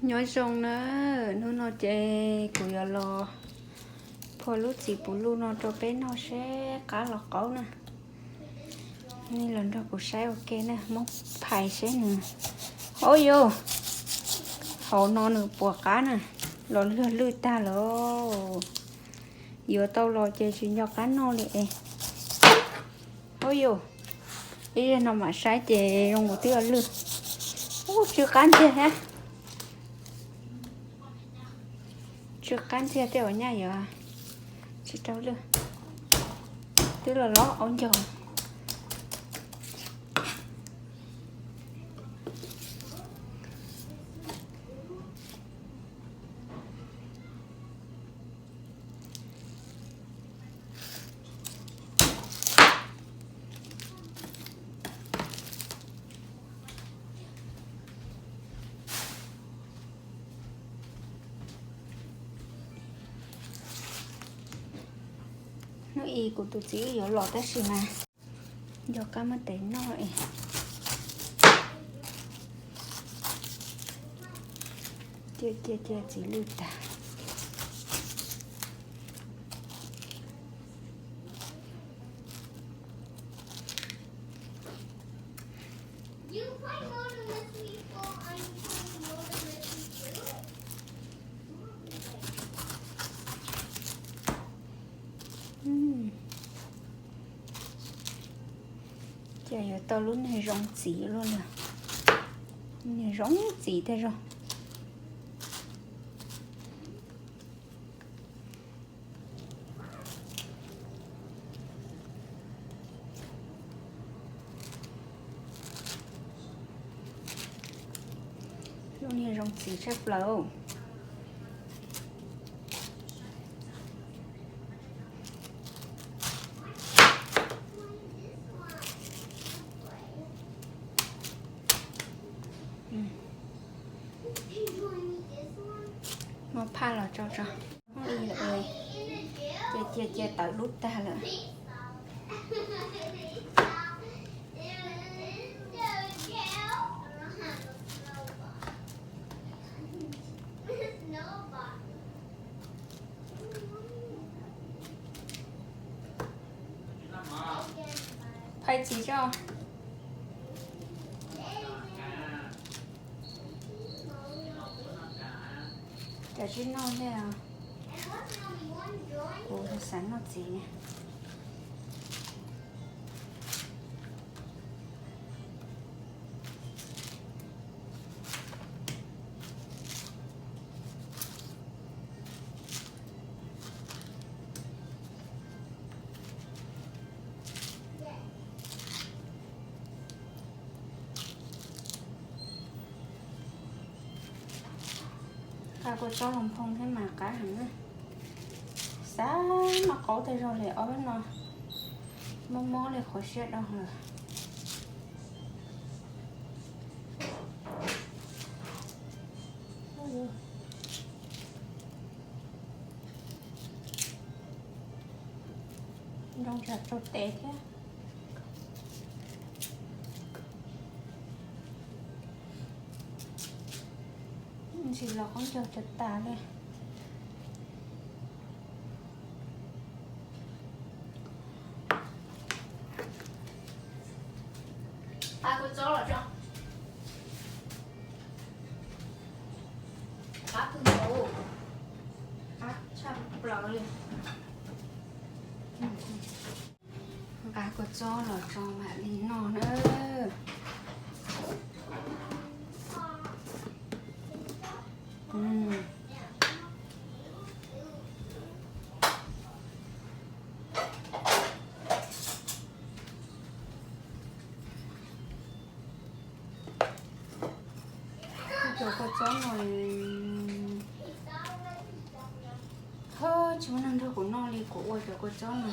Nyob zoo na, hnub no ces kuv yuav los phua lub txiv puv luj no rau peb noj seb qab los qaub na. Nej los nrog kuv saib ua ke na, muab phais seb nws, ov yus, hauv no nws puas qab na, los lwj lwj tag lawm. Yuav tau los ces tsis nco qab noj li es. Ov yus, ib zaug no mam saib ces zoo nkaus twb yuav lwj. Ub, tsw qab ntxiag thiab. Tsw qab ntxiag tej uas nyaj yuav tsis tau lwj. Twb los lob aub ncaug. Hnub i kuv tus txiv wb yuav los tab sis mas nco qab muab tes noj es. Cia cia cia txiv lwj tag. Ces yuav tau lub niag zoo txiv luaj li. Niag zoo txiv tej zaum. Lub niag zoo txiv tshaj plaws. Muab phaj los tso tso. Cia cia cia tawv dub tag lawm. Phais txiv tso. Cov tsis noj thiab. Kuv xav noj txiv ne. Nqa kua txob los nphoo thiab mas qab heev na. Xav noj qaub tej zaug li ob peb no, mob mob li qhov siab dhau lawm. Nroo tsam tsau tes thiab. Ntsis los qaub ncaug tsawv tas li. Nqa kua txob los tso. Qab kawg nkaus, qab tshaj plaws li. Nqa kua txob los tso mam li noj na. Cov kua txob no, hab tsis muaj neeg nrog kuv noj li kuv ua cov kua txob no.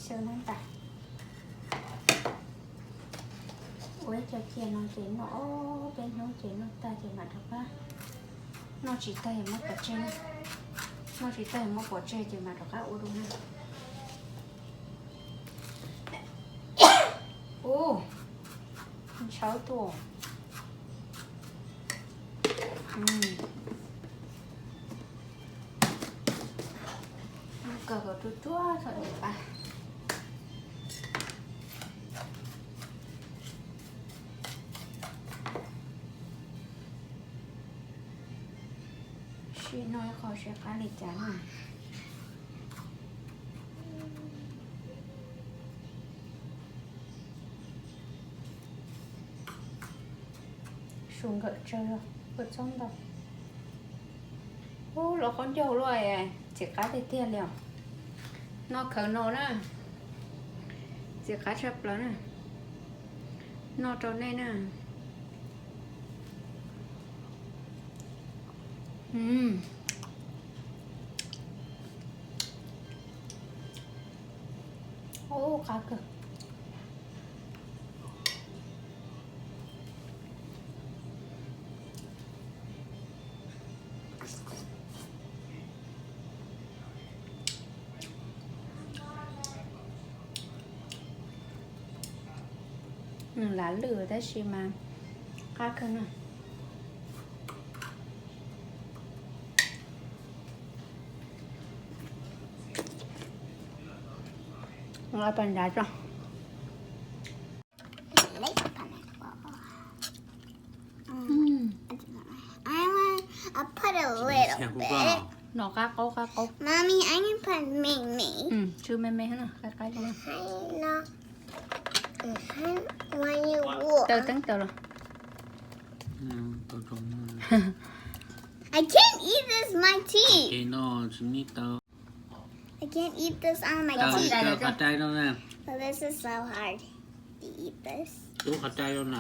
Xyaw nab tas. Ua ib co cia no ces noj ob peb hnub ces noj tag ces mam rov qab. Noj tsis tag es muab pov tseg na. Noj tsis tag es muab pov tseg ces mam rov qab ua dua na. Tshauv tuaj. Kawg kom tsuag tsuag txom nyem pab. Sib noj ib qho seb qab li cas na. Su nkawm tsawg, kua txob ntau. Ub, los qaub ncaug luaj, txiv qab tiag tiag li os. Noj khawv no na, txiv qab tshaj plaws na. Noj rau nej na. Ub, qab kawg. Nws lav lwj tab sis mas qab kawg na. Ua pas nrad tso. Nom qab qaub qab qaub. Tsw me me na, qab qaub. Taw teeb taws los. I can't eat this, my teeth. I can't eat this on my teeth. Qhov rai rau na. This is so hard to eat this. Tub qhov rai rau na.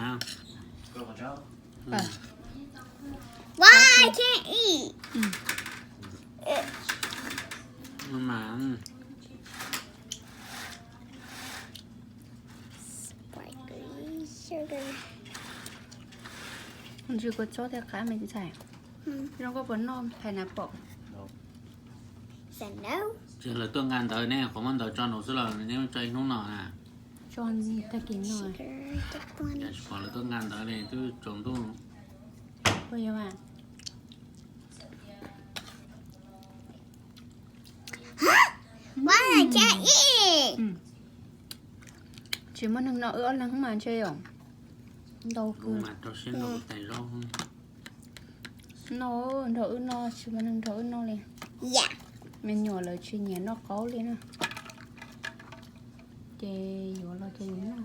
Why I can't eat? Mas sparkly sugar. Ntsis kua txob thiaj qab me ntxhais. Zoo koj puas noj pineapple? Tsis lawv tuaj nqa ntawd ne, qhov muab ntawd tso nraum xwb los neb tso ib hnub no na. Tso tag kis no. Tsis pom lawv tuaj nqa ntawd ne, twb tsaus ntuj. Tsis muaj neeg noj wb ob leeg mas ntshe yom. Ntau kawg. Noj nrog wb noj, tsis muaj neeg nrog wb noj li. Me nyuam lawv tsis nyiam noj qaub li na. Ces yuav los ces yuav noj.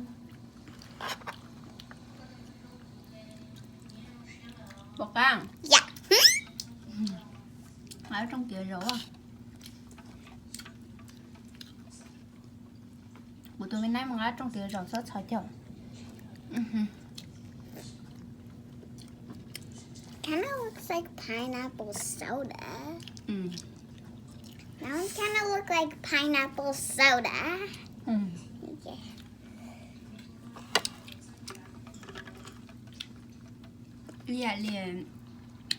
Pom qab. Nqa rooj kiav zaum. Kuv tus me nab mas nqa rooj kiav zaum txhob txhos caug. Kind of looks like pineapple soda. That one kind of look like pineapple soda. Okay. Ib yam li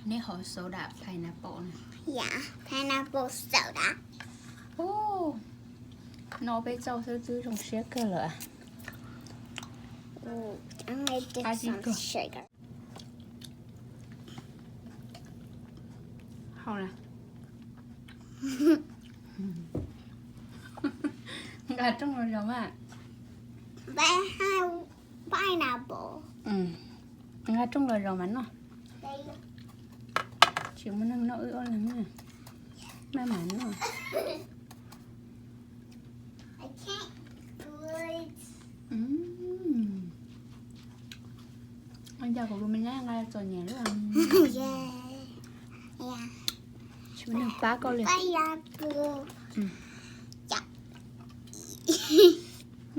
neb hauv soda pineapple na. Yeah, pineapple soda. Noj peb txauj xwb twb zoo siab kawg lawm. Ooh, I'm gonna dip some sugar. Hau na. Nqa rooj los zaum mas. Pineapple. Nqa rooj los zaum mas noj. Tsis muaj neeg noj wb ob leeg na. Maj mam noj. Ua cas kuv tus me nyab nqa txom nyem luaj. Tsis muaj neeg pab koj li.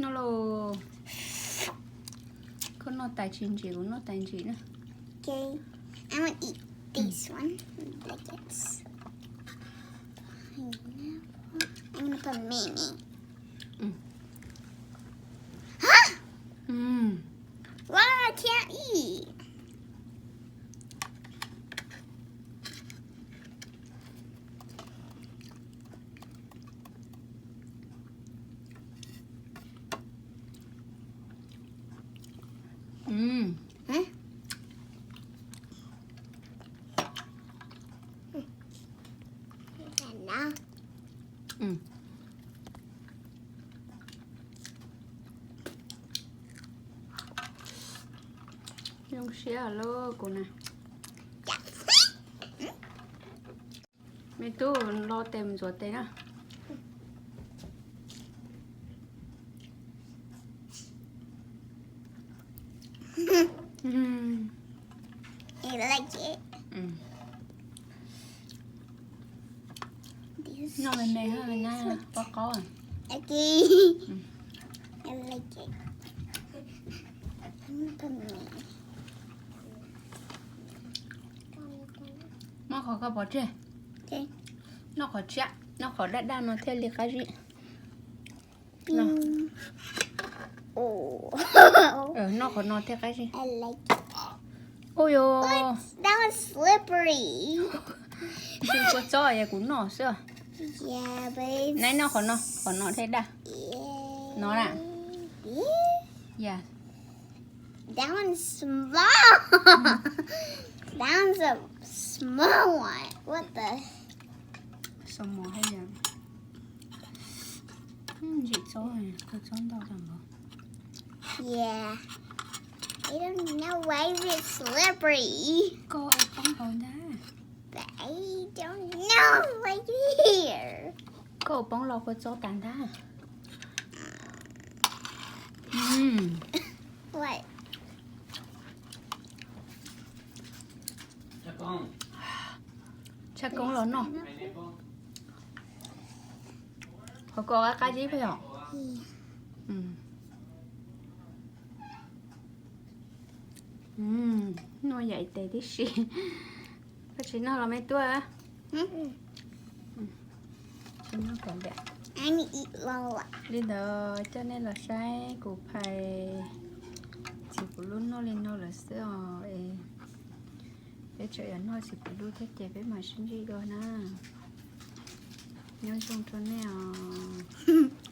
Noj lauj. Koj noj tais tsis ntsim, kuv noj tais ntsim na. Okay, I want to eat this one. Like it's pineapple. I'm gonna put mini. Huh? Why I can't eat? Zoo siab lawm kuv na. Me tub, lo tes mus ntxuav tes na. Noj me me na, qaub qaub. Noj qhov koj pov tseg. Noj qhov tshiab, noj qhov daj daj no thiaj li qab zib. Noj qhov no thiaj qab zib. Ua yog kua txob es kuv noj xwb. Neb noj qhov no, qhov no thiaj daj. No na. That one's small. That one's a small one. What the? Xob mov haj yam ntsim txob, kua txob ntau tag npaum. Yeah. I don't know why is it slippery. Koj ua poob hauv ntag. But I don't know right here. Koj ua poob los kua txob tas ntag. What? Tshaj koob los noj. Qhov ko qab zib pheej os. Noj yam tes tib si. Koj tsis noj los me tub? Tsis noj kom liam. Li ntawd coj nej los saib kuv phais txiv kuv lub noj li no lawm xwb os. Es peb tseem yuav noj txiv kuv lub thiab ces peb mam sib ntsib dua na. Nyob zoo rau nej os.